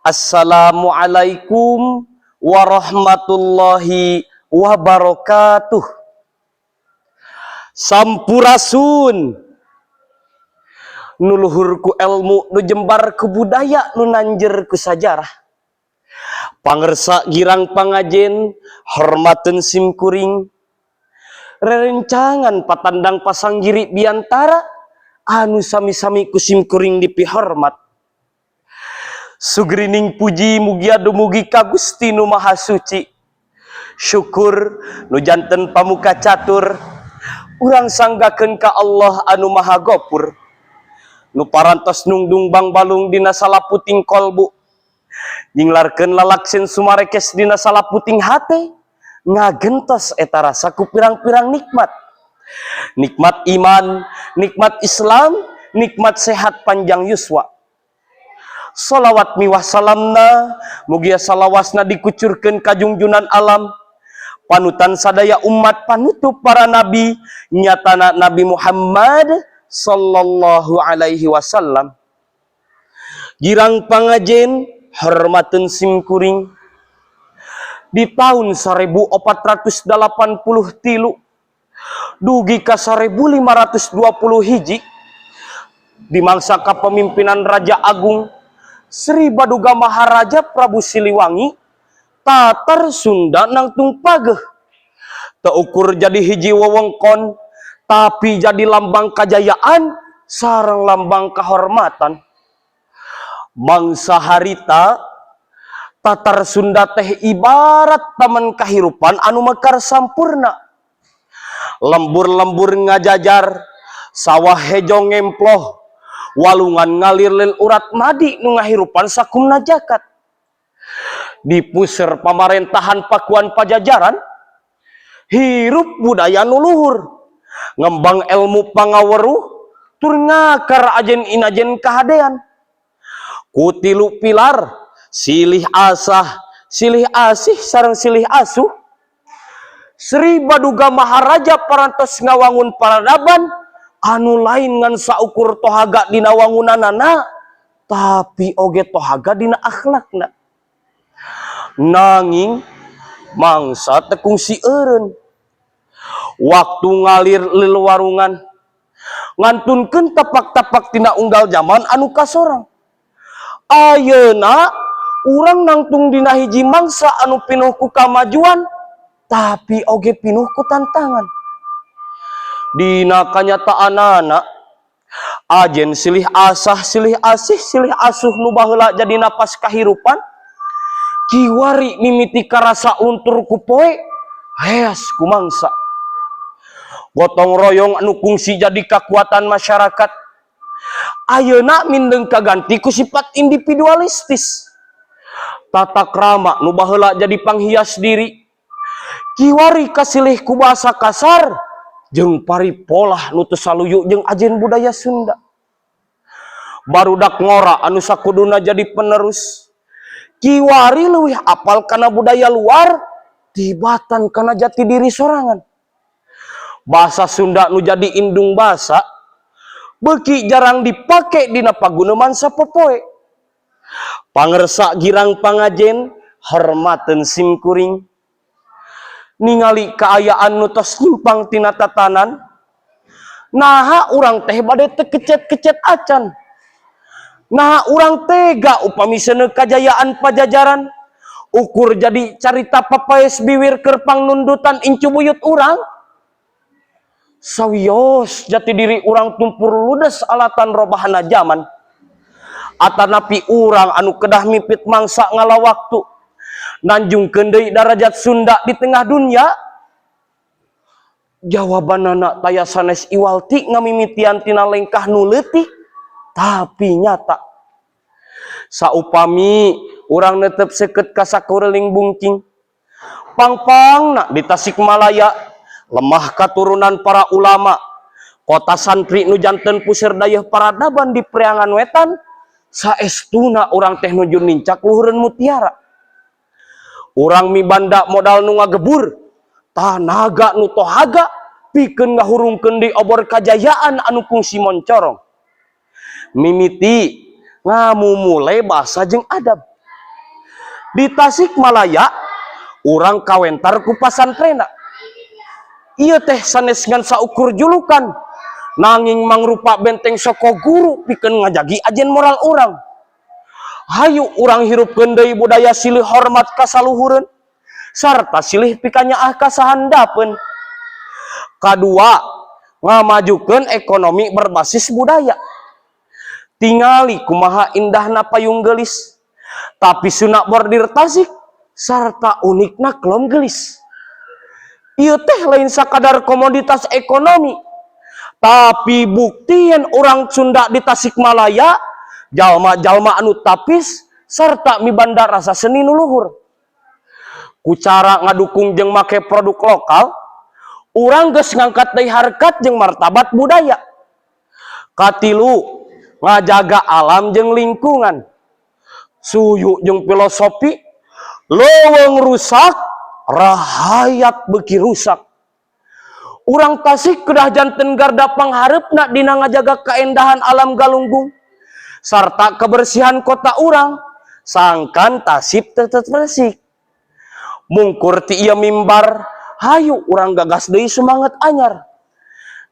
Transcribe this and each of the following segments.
Assalamualaikum warahmatullahi wabarakatuh. Sampurasun. Nu luhur ku ilmu, nu jembar ku budaya, nu nanjer ku sajarah. Pangersa girang pangajen, hormateun simkuring. Rerencangan patandang pasanggiri biantara anu sami-sami ku simkuring dipihormat. Sugrining puji mugia dumugi ka Gusti Nu Maha Suci. Syukur nu janten pamuka catur urang sanggakeun ka Allah anu Maha Gopur. Nu parantos nungdung bangbalung dina salaputing kolbu. Nyinglarkeun lalaksin sumarekes dina salaputing hate, ngagentos eta rasa ku pirang-pirang nikmat. Nikmat iman, nikmat Islam, nikmat sehat panjang yuswa. Salawat miwah salamna mugia salawasna dikucurkeun ka jungjunan alam, panutan sadaya umat, panutup para nabi, nyatana Nabi Muhammad sallallahu alaihi wasallam. Girang pangajen, hormateun simkuring. Di tahun 1483 dugi ka 1521, di mangsa kepemimpinan Raja Agung Sri Baduga Maharaja Prabu Siliwangi, Tatar Sunda nangtung pageh. Teu ukur jadi hiji wewengkon, tapi jadi lambang kajayaan sareng lambang kehormatan. Mangsa harita Tatar Sunda teh ibarat taman kahirupan anu mekar sampurna. Lembur-lembur ngajajar, sawah hejo ngemploh, walungan ngalir lil urat madi nu ngahirupan sakumna jagat. Di puseur pamarentahan Pakuan Pajajaran hirup budaya nu luhur, ngembang ilmu pangaweruh, tur ngakar ajen inajen kahadean. Ku tilu pilar, silih asah, silih asih, sareng silih asuh, Sri Baduga Maharaja parantos ngawangun peradaban anu lain ngan saukur tohaga dina wangunanana, tapi oge tohaga dina akhlakna. Nanging mangsa teu kungsi eureun, waktu ngalir lil warungan, ngantunkeun tapak-tapak tina unggal zaman anu kasorang. Ayeuna urang nangtung dina hiji mangsa anu pinuh ku kamajuan, tapi oge pinuh ku tantangan. Dina kanyataanana, ajen silih asah, silih asih, silih asuh nu baheula jadi napas kahirupan kiwari mimiti karasa luntur ku poe, heas ku mangsa. Gotong royong anu kungsi jadi kekuatan masyarakat ayeuna mindeng kaganti ku sifat individualistis. Tata krama nu baheula jadi panghias diri kiwari kasilih ku bahasa kasar jeung paripolah nu teu saluyu jeung ajen budaya Sunda. Barudak ngora anu sakuduna jadi penerus kiwari leuwih apal kana budaya luar tibatan kana jati diri sorangan. Bahasa Sunda nu jadi indung bahasa beuki jarang dipake dina paguneman sapopoe. Pangersa girang pangajen, hormateun simkuring. Ningali kaayaan nu tos nyimpang tina tatanan, naha urang teh bade teu kecet-kecet acan? Naha urang tega upami seuneu kajayaan Pajajaran ukur jadi carita papaes biwir keur pangnundutan incu buyut urang, sawios jati diri urang tumpur ludes alatan robahana zaman? Atanapi urang anu kedah mipit mangsa ngala waktu nanjungkeun deui darajat Sunda di tengah dunia? Jawabanana taya sanes iwal ti ngamimitian tina lengkah nu leutik tapi nyata. Saupami urang netep seukeut ka sakureling bungking pangpangna di Tasikmalaya, lemah katurunan para ulama, kota santri nu janten puseur dayeuh peradaban di Priangan Wetan, saestuna urang teh nuju nincak luhureun mutiara. Urang mibanda modal nu ngagebur, tanaga nu tohaga, pikeun ngahurungkeun di obor kajayaan anu kungsi moncorong. Mimiti ngamumule basa jeung adab. Di Tasikmalaya urang kawentar ku pasantrena. Ieu teh sanes ngan saukur julukan, nanging mangrupa benteng soko guru pikeun ngajagi ajen moral urang. Hayu urang hirupkeun deui budaya silih hormat ka saluhureun sarta silih pikanyaah ka sahandapeun. Kadua, ngamajukeun ekonomi berbasis budaya. Tingali kumaha indahna Payung Geulis, tapi suna bordir Tasik sarta unikna Klom Gelis. Ieu teh lain sakadar komoditas ekonomi, tapi buktian orang Sunda di Tasikmalaya jalma-jalma anu tapis serta mibanda rasa seni nu luhur. Ku cara ngadukung jeung make produk lokal, urang geus ngangkat deui harkat jeung martabat budaya. Katilu, ngajaga alam jeung lingkungan. Suyu jeung filosofi leuweung rusak, rahayat beuki rusak. Urang Tasik kedah janten garda panghareupna dina ngajaga kaendahan alam Galunggung sarta kebersihan kota urang, sangkan Tasik tetep bersih. Mungkur ti ieu mimbar, hayu urang gagas deui semangat anyar,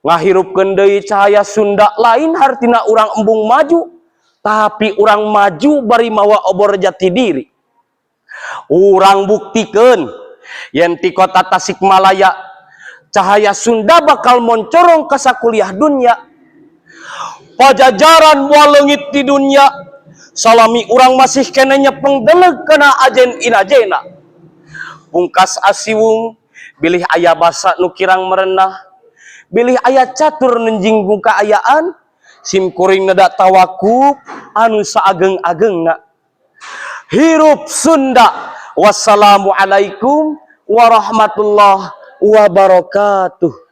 ngahirupkeun deui cahaya Sunda. Lain hartina urang embung maju, tapi urang maju bari mawa obor jati diri. Urang buktikeun yen ti kota Tasikmalaya cahaya Sunda bakal moncorong ka sakuliah dunya. Pajajaran moal leungit di dunia salami urang masih keneh nyepeng deleg kana ajen inajena. Pungkas asiwung, bilih aya basa nu kirang merenah, bilih aya catur nu nyinggung kaayaan, sim kuring neda tawakuf anu saageng-agengna. Hirup Sunda. Wassalamualaikum warahmatullahi wabarakatuh.